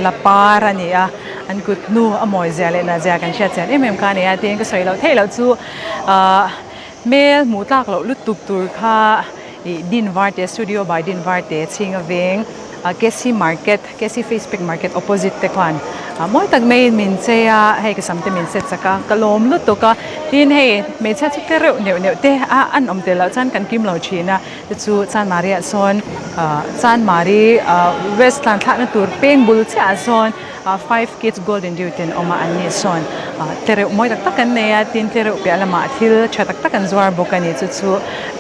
O: la par a ni a. An kut hnu a mawi zia leh na zia kan hriat chian em em kha a ni a tiin ka sawi loh theih loh chu ahh hmel hmuh tlak loh lutuk tur kha ih Din Varte studio by Din Varte chhinga veng ah Kc market Kc face pack market opposite te khuan ah mawi tak maiin min chei a hei ka sam te min set chak a ka lawm lutuk a tin hei hmeichhia chu te reuh neuh neuh te a an awm tel loh chuan kan kim lo thin a te chu Chanmari ah sawn ah Chanmari ah west tlan thlakna tur peng bul chiah ah sawn. Five Kids Golden Dew ten awm a an nih sawn tlereuh mawi tak tak an nei a tin tlereuh piah lamah thil tha tak tak an zuar bawk a ni chu chu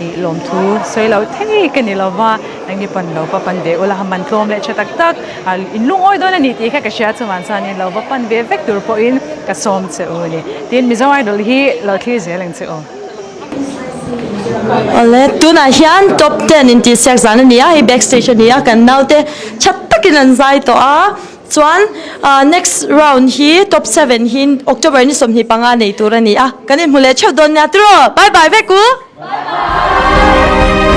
O: ih lawmthu sawi lo thei ka ni lova engni pawn lo va pan ve ula man tlawm leh tha tak tak in lungawi dawn a ni tih kha ka hria chuan chuanin lo va pan ve vek tur pawhin ka sawm che u a ni tin Mizo Idol hi lo thlir zel ang che u.
A: Awle tunah hian top ten intihsiak zan a ni a hei backstage a ni a kan naute tha takin an zai tawh a. Chuan next round hi top 7 hi October ni 25 nei tur a ni a, kan inhmu leh theuh dawn nia tiraw? Bye bye vek u! Bye bye!